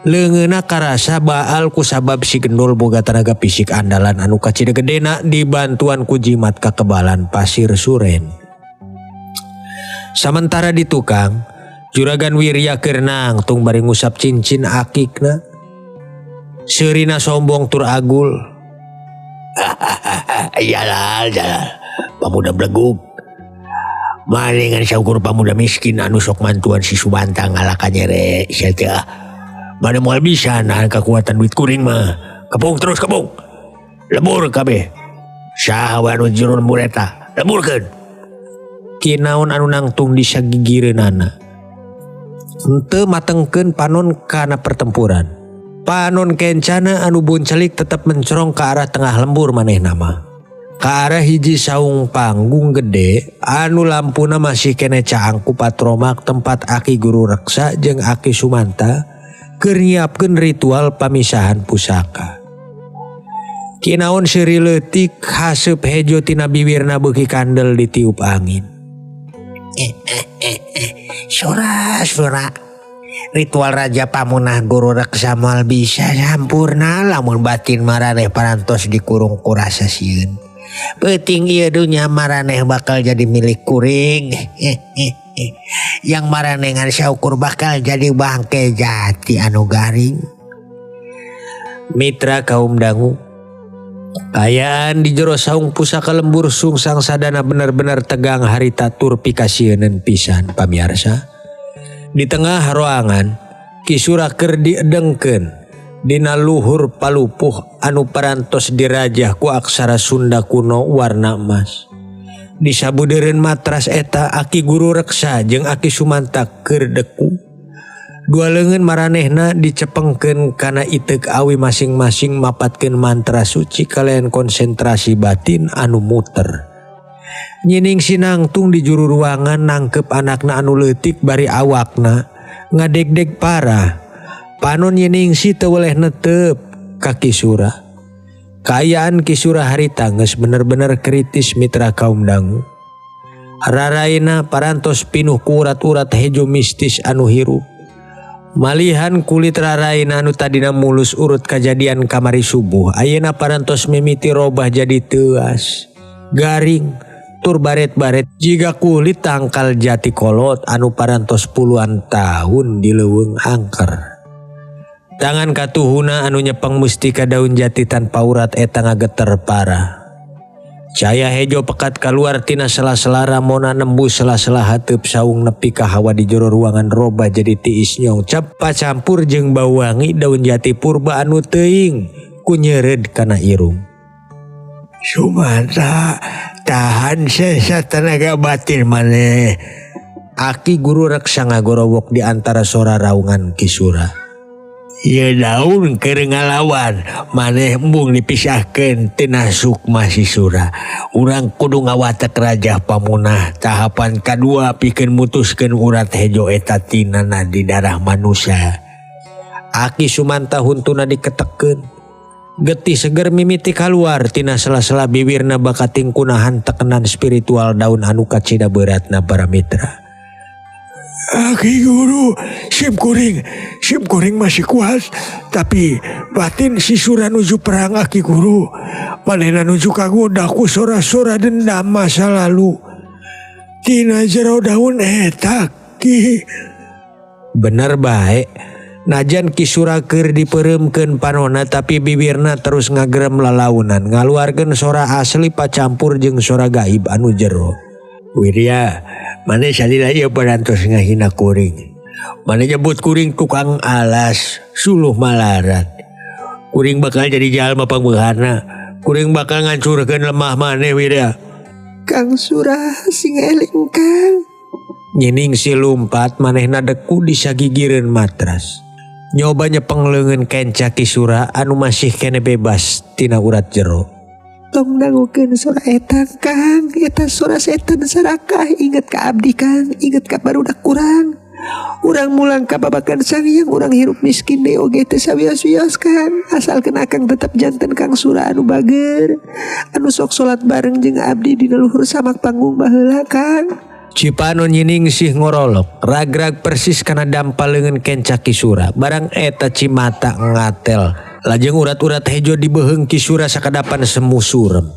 Leungeunna karasa baal ku sabab si Gendol boga tenaga fisik andalan anu kacida gedena dibantuan ku jimat kakebalan pasir suren. Samentara di tukang, Juragan Wirya keur nangtung bari ngusap cincin akikna. Seurina sombong tur agul. Jalal, Jalal. Pamuda blegug. Maneh ngan saukur pamuda miskin anu sok mantuan si Sumanta ngalakan nyere sia teh. Maneh moal bisa nahan kekuatan duit kuring mah. Kepung terus kepung. Lebur kabeh. Saha we anu jero lembur eta? Leburkeun. Kinaon anu nangtung di sagigireunana. Henteu matengkeun panon kana pertempuran. Panon kencana anu buncelik tetep mencorong ke arah tengah lembur manehna mah. Ka arah hiji saung panggung gede anu lampuna masih kene caang ku patromak tempat Aki Guru Reksa jeung Aki Sumanta keur nyiapkeun ritual pamisahan pusaka. Kinaon seuri leutik haseup hejo tina biwirna beuki kandel ditiup angin. Sora sora ritual Raja Pamunah Guru Reksa moal bisa sampurna lamun batin maraneh parantos dikurung ku rasa sieun. Peuting ieu dunya maraneh bakal jadi milik kuring. Yang maraneh ngan saukur bakal jadi bangke jati anu garing. Mitra kaum dangu, kaayaan di jero saung pusaka lembur sungsang sadana bener-bener tegang harita tur pikasieuneun pisan pamiarsa. Di tengah ruangan Ki Sura keur diedengkeun dina luhur palupuh anu parantos dirajah ku aksara Sunda kuno warna emas. Di sabudeureun matras eta Aki Guru Reksa jeung Aki Sumanta keur deku. Dua leungeun maranehna dicepengkeun kana iteuk awi masing-masing mapatkeun mantra suci kalayan konsentrasi batin anu muter. Nyining sinangtung di juru ruangan nangkep anakna anu leutik bari awakna ngadegdeg parah. Panon Yiningsi teu weleh netep ka Ki Sura. Kaayaan Ki Sura harita geus bener-bener kritis mitra kaum dangu. Raraina parantos pinuh ku urat-urat hejo mistis anu hirup. Malihan kulit raraina anu tadina mulus urut kajadian kamari subuh ayeuna parantos mimiti robah jadi teuas, garing, tur baret-baret jiga kulit tangkal jati kolot anu parantos puluhan tahun di leuweung angker. Tangan katuhuna anu nyepeng mustika daun jati tanpa urat eta ngageter parah. Caya hejo pekat kaluar tina sela-sela ramona nembus sela-sela hateup saung nepi ka hawa di jero ruangan robah jadi tiis nyong cepat campur jeung bau wangi daun jati purba anu teuing ku nyeureud kana irung. Sumanta tahan sesa tenaga batin maneh. Aki Guru Reksa ngagorowok di antara sora raungan Ki Sura. Ieu daun keur ngalawan maneh embung dipisahkeun tina sukma si Sura. Urang kudu ngawatek Raja Pamunah tahapan kadua pikeun mutuskeun urat hejo eta tina nadi darah manusia. Aki Sumanta huntuna diketekkeun. Getih seger mimiti kaluar tina sela-sela biwirna bakating kunahan tekenan spiritual daun anu kacida beratna para mitra. Aki Guru, sim kuring masih kuat, tapi batin si Sura nuju perang Aki Guru. Manehna nuju kagoda ku sora-sora dendam masa lalu. Tina jero daun eta Ki. Bener bae, najan Ki Sura keur dipereumkeun panona tapi bibirna terus ngagerem lalaunan, ngaluarkeun sora asli pacampur jeung sora gaib anu jero. Wirya, maneh salila ieu parantos ngahina kuring. Maneh nyebut kuring tukang alas, suluh malarat. Kuring bakal jadi jalma pangbeunghana. Kuring bakal ngancurkeun lemah maneh Wirya. Kang Sura sing eling Kang. Nyining si lumpat manehna deku di sagigireun matras. Nyoba nyepeng leungeun kenca Ki Sura anu masih kene bebas tina urat jero. Tong dangukeun sora eta Kang, eta sora setan sarakah inget ka abdi Kang, inget ka barudak kurang. Urang mulang ka babakan sangyang urang hirup miskin deui oge teu sawios-wios Kang. Asalkeun akang tetep janten Kang Sura anu bager, anu sok salat bareng jeung abdi dina luhur samak panggung baheula Kang. Cipanon Nyiningsih ngorolok, ragrag persis kana dampa leungeun kenca Ki Sura. Barang eta cimata ngatel. Lajeng urat-urat hejo dibeheung Ki Sura sakadapan semu surem.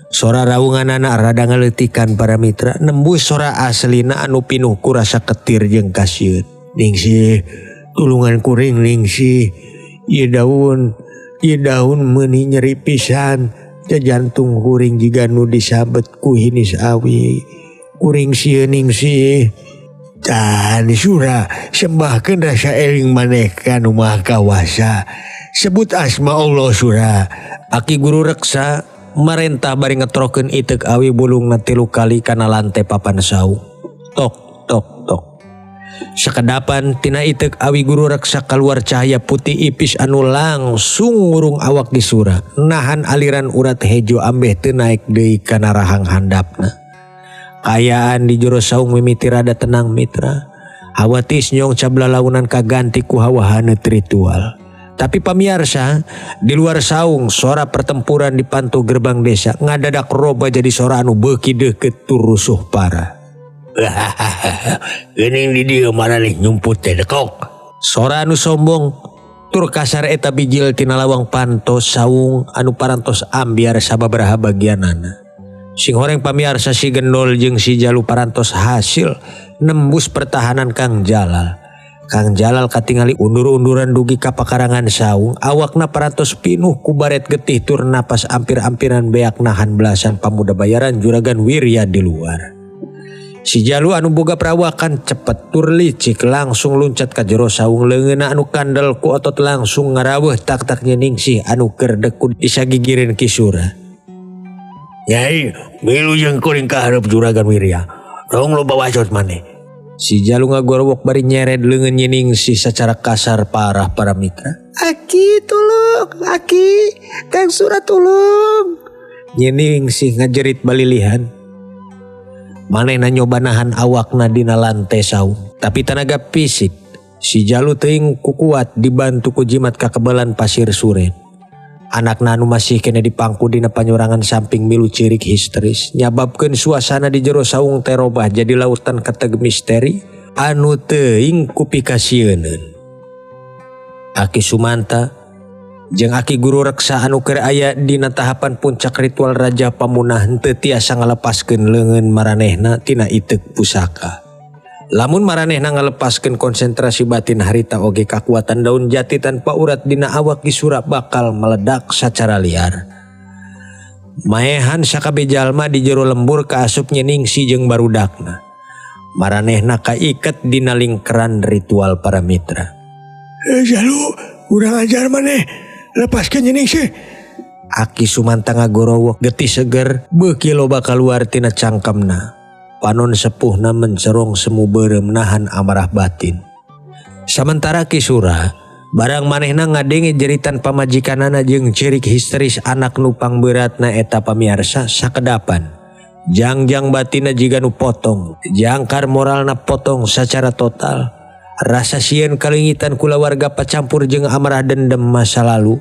Sora raunganana rada ngaleutikan para mitra, nembus sora aslina anu pinuh ku rasa ketir jeung kasieun. Ningsih, tulungan kuring Ningsih. Ieu daun meuni nyeri pisan. Jantung kuring jiga nu disabet ku hinis awi. Kuring sieun Ningsih. Tan Sura sembahkeun rasa eling maneh ka nu Maha Kawasa. Sebut asma Allah Sura. Aki Guru Reksa marentah bari ngetrokeun iteuk awi bulungna 3 kali kana lantai papan saung. Tok tok tok. Sakedapan tina iteuk awi Guru Reksa keluar cahaya putih ipis anu langsung ngurung awak Ki Sura. Nahan aliran urat hejo ambeh teu naek deui kana rahang handapna. Kaayaan di jero saung mimiti rada tenang mitra. Hawa tiis nyong cablalaunan kaganti ku hawa haneut ritual. Tapi pamiarsa, di luar saung sora pertempuran di pantu gerbang desa ngadadak roba jadi sora anu beuki deukeut tur rusuh parah. Geuning di dieu maraneh nyumput teh dekok. Sora anu sombong tur kasar eta bijil tina lawang panto saung anu parantos ambiar sababaraha bagianana. Sing horeng pamiarsa si Gendol jeung si Jalu parantos hasil nembus pertahanan Kang Jalal. Kang Jalal katingali undur-unduran dugi ka pakarangan saung, awakna parantos pinuh ku baret getih tur napas ampir-ampiran beak nahan belasan pamuda bayaran Juragan Wirya di luar. Si Jalu anu boga perawakan cepet tur licik langsung luncat ka jero saung, leungeunna anu kandel ku otot langsung ngaraweuh tak-tak Ningsih anu keur deku disagigireun Ki Sura. Nyai, milu jeung kuring ka hareup Juragan Wirya. Tong loba bacot maneh. Si Jalu ngagorowok bari nyered leungeun Ningsih secara kasar parah para mitra. Aki tolong, aki, Kang Sura tolong. Ningsih ngajerit balilihan. Manehna nyoba nahan awakna dina lantai saung, tapi tanaga fisik si Jalu teuing kukuat dibantu ku jimat kakebalan pasir suren. Anakna anu masih kene dipangku dina panyurangan samping milu cirik histeris, nyababkeun suasana di jero saung teh robah jadi lautan keteg misteri anu teuing kupikasieuneun. Aki Sumanta jeung Aki Guru Reksa anu keur aya dina tahapan puncak ritual Raja Pamunah henteu tiasa ngalepaskeun leungeun maranehna tina iteuk pusaka. Lamun maranehna ngalepaskeun konsentrasi batin harita oge kakuatan daun jati tanpa urat dina awak Ki Sura bakal meledak sacara liar. Maehan sakabeh jalma di jero lembur kaasup Ningsih jeung barudakna. Maranehna kaiket dina lingkeran ritual para mitra. Jalu, urang ajar maneh. Lepaskeun Ningsih. Aki Sumanta ngagorowok getih seger beuki loba kaluar tina cangkemna. Panon sepuhna mencerong semu beureum nahan amarah batin. Samantara Ki Sura, barang manehna ngadenge jeritan pamajikanana jeung cerik histeris anak nu pangberatna eta pamiarsa sakedapan. Jangjang batinna jiga nu potong, jangkar moralna potong secara total. Rasa sieun kalingitan kulawarga pacampur jeung amarah dendam masa lalu.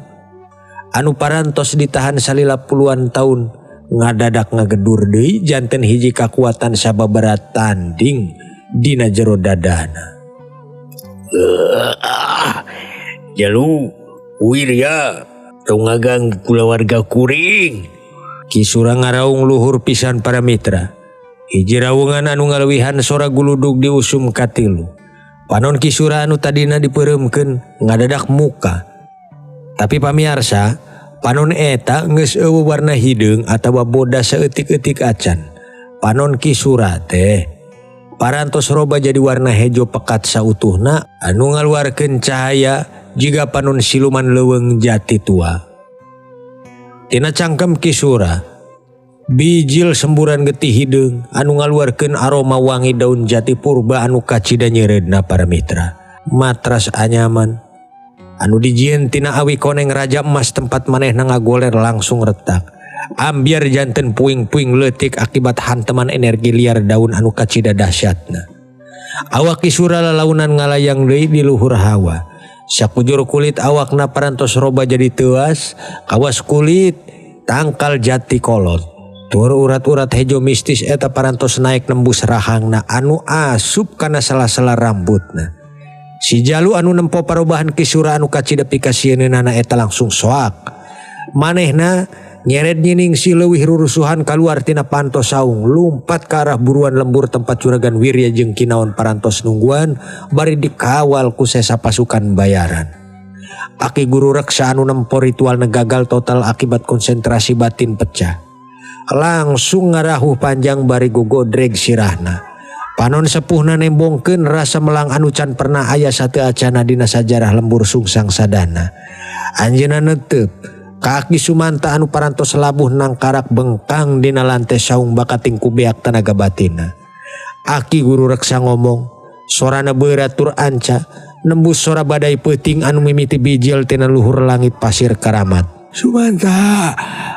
Anu parantos ditahan salila puluhan tahun ngadadak ngagedur deui janten hiji kakuatan sababaraha tanding dina jero dadana. Jalu Wirya tong ngaganggu kulawarga kuring. Ki Sura ngaraung luhur pisan para mitra. Hiji raungan anu ngaleuwihan sora guludug diusum katilu. Panon Ki Sura anu tadina dipeureumkeun ngadadak muka. Tapi pamiarsa, panon eta geus eueuh warna hideung atawa bodas saeutik-eutik acan. Panon Ki Sura teh parantos roba jadi warna hejo pekat sautuhna anu ngaluarkeun cahaya jiga panon siluman leuweung jati tua. Tina cangkem Ki Sura, bijil semburan getih hideung anu ngaluarkeun aroma wangi daun jati purba anu kacida nyeureudna para mitra. Matras anyaman anu dijieun tina awi koneng raja emas tempat manehna ngagoler langsung retak. Ambiar janten puing-puing leutik akibat hanteman energi liar daun anu kacida dahsyatna. Awak Ki Sura lalaunan ngalayang deui di luhur hawa. Sakujur kulit awakna parantos roba jadi teuas, kawas kulit tangkal jati kolot. Tur urat-urat hejo mistis eta parantos naik nembus rahangna anu asup kana sela-sela rambutna. Si Jalu anu nempo parobahan Ki Sura anu kacida pikasieunana eta langsung soak. Manehna nyered Ningsih leuwih rurusuhan kaluar tina panto saung, lumpat ka arah buruan lembur tempat Juragan Wirya jeung Kinaon parantos nungguan bari dikawal ku sesa pasukan bayaran. Aki Guru Reksa anu nempo ritualna gagal total akibat konsentrasi batin pecah. Langsung ngarahuh panjang bari gogodreg sirahna. Panon sepuhna nembongkeun rasa melang anu can pernah aya sateuacana dina sajarah lembur Sungsang Sadana. Anjeunna netep ka Aki Sumanta anu parantos labuh nangkarak bengkang dina lantai saung bakating ku beak tanaga batina. Aki Guru Reksa ngomong, sorana beurat tur anca, nembus sora badai peuting anu mimiti bijil tina luhur langit pasir karamat. Sumanta,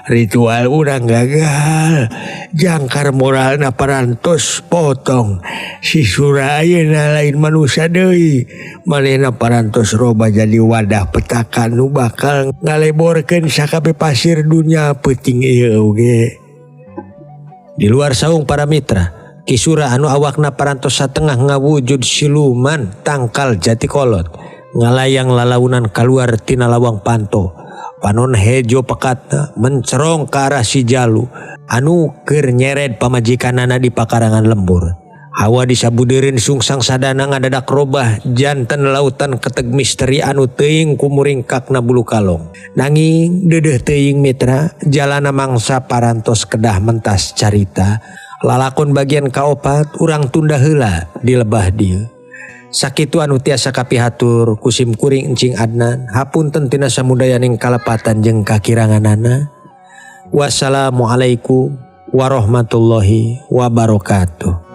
ritual urang gagal. Jangkar moralna parantos potong. Si Sura ayeuna lain manusia deui. Manehna parantos robah jadi wadah petakan nu bakal ngaleborkeun sakabeh pasir dunya peuting ieu oge. Di luar saung para mitra, Ki Sura anu awakna parantos satengah ngawujud siluman tangkal jati kolot ngalayang lalaunan kaluar tina lawang panto. Panon hejo pekatna mencerong ke arah si Jalu anu keur nyered pamajikanana di pakarangan lembur. Hawa disabudeureun Sungsang Sadana ngadadak robah janten lautan keteg misteri anu teuing kumuringkakna bulu kalong. Nanging deudeuh teuing mitra jalana mangsa parantos kedah mentas carita. Lalakon bagian kaopat urang tunda heula di lebah dieu. Sakitu anu tiasa kapihatur kusim kuring Encing Adnan, hapunten tina samudayaning kalepatan jeung kakiranganana. Wassalamualaikum warahmatullahi wabarakatuh.